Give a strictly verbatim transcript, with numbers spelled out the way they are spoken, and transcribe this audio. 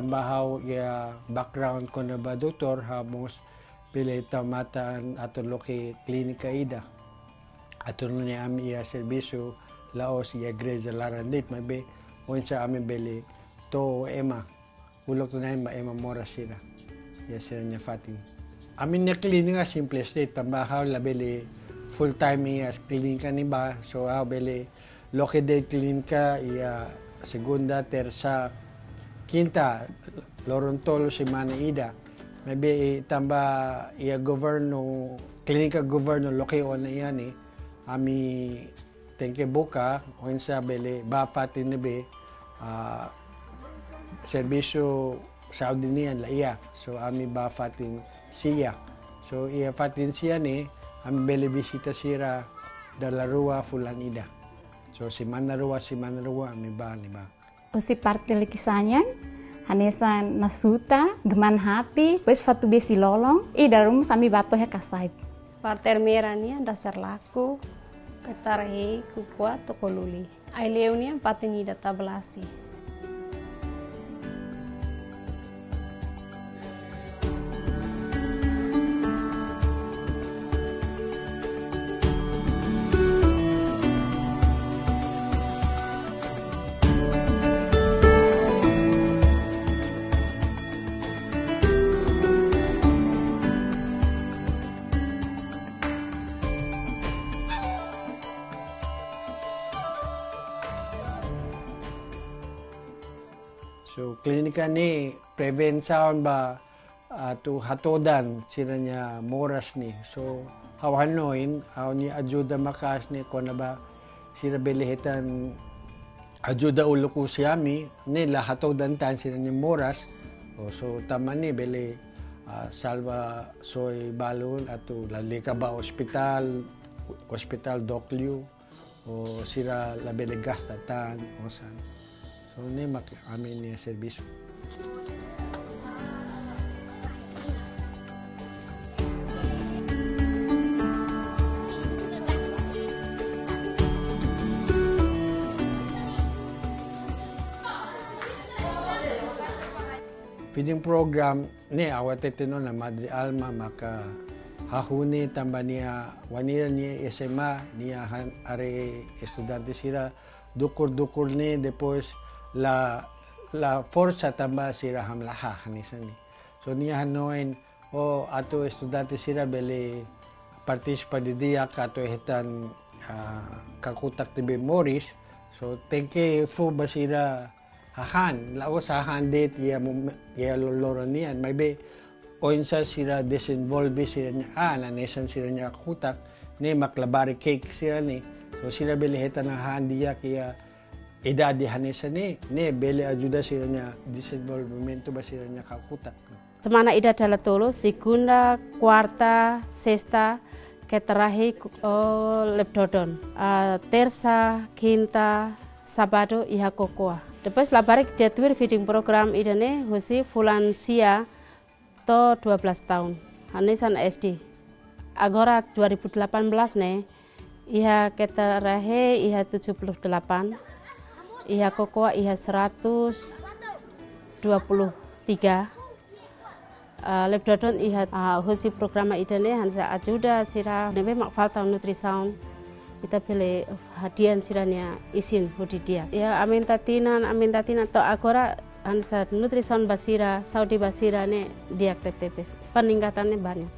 Tanba ha'u iha background kona-ba doutór, ha'u mós bele tau matan atu loke klínika ida. Atu nune'e ami iha servisu la'ós iha igreja laran de'it, maibé oinsá ami bele to'o ema, uluk tunain ba ema moras sira iha sira-nia fatin. Ami-nia klínika simples de'it, tanba ha'u labele full time iha klínika ne'ebá, so ha'u bele loke de'it klínika iha segunda, tersa, kinta, loron tolu semana ida. Maibé tanba iha governu, klínika governu loke ona iha ne'e, ami tenke buka oinsá bele bá fatin ne'ebé, ah, servisu saúde nian la iha. So ami bá fatin sia. So iha fatin sia ne'e ami bele vizita sira dala rua fulan ida. So semana rua, semana rua ami bá ne'ebá. Husi parte Likisá nian, hanesan Nasuta, Geman Hati, depois Fatubesi Lolon, i dala ruma mós ami bá to'o iha Kasait. Parte Ermera nian Dasar Laku, Ketar Hei, Kukua, Tokoluli. Aileu nian fatin ida Tablasi. So, klínika ne'e prevensaun ba atu hatodan sira-nia moras ne'e. So, ha'u hanoin, ha'u-nia ajuda maka'as ne'e kona-ba sira bele hetan ajuda uluk husi ami, ne'e la hatodan tan sira-nia moras. O, so, tanba ne'e bele, ah, salva soe balun atu lalika ba ospitál, ospitál dook liu. O sira labele gasta tan osan. So ne'e mak ami-nia servisu. Feeding program ne'e ha'u hateten ona Madre Alma maka hahú ne'e tanba nia, wainhira nia S M A, nia han-, haree estudante sira dukur-dukur ne'e, depois la, la forsa tanba sira hamlaha hanesan ne'e. So nia hanoin, o atu estudante sira bele partisipa didi'ak atu hetan, ah, kakutak ne'ebé moris. So tenke fó ba sira hahán, la'ós hahán de'it iha mom-, iha lo-, loron nian, maibé oinsá sira dezenvolve sira-nia, ah, hanesan sira-nia kakutak, ne'e mak labarik keik sira ne'e. So sira bele hetan hahán di'ak iha idade hanesan ne'e, ne'e bele ajuda sira-nia dezenvolvimentu ba sira-nia kakutak. Semana ida dala tolu, segunda, kuarta, sesta, Ketar Hei, oh, Lepdodon. Ah, tersa, kinta, sábadu iha Kukua. Depois labarik dia tuir feeding program ida-ne'e husi fulan sia to'o dua belas tahun. Hanesan S D. Agora dua ribu delapan belas ne'e, iha Ketar Hei iha tujuh puluh delapan, iha Kukua iha seratus dua puluh tiga. Ah, Lepdodon iha, ah, husi programa ida-ne'e hanesan ajuda sira ne'ebé mak falta nutrisaun. Ita bele hadi'a sira-nia isin hodi di'ak. Ya, aumenta tinan, aumenta tinan to'o agora hanesan nutrisaun ba sira, saúde ba sira ne'e di'ak tebetebes. Peningkatan ne'e banyak.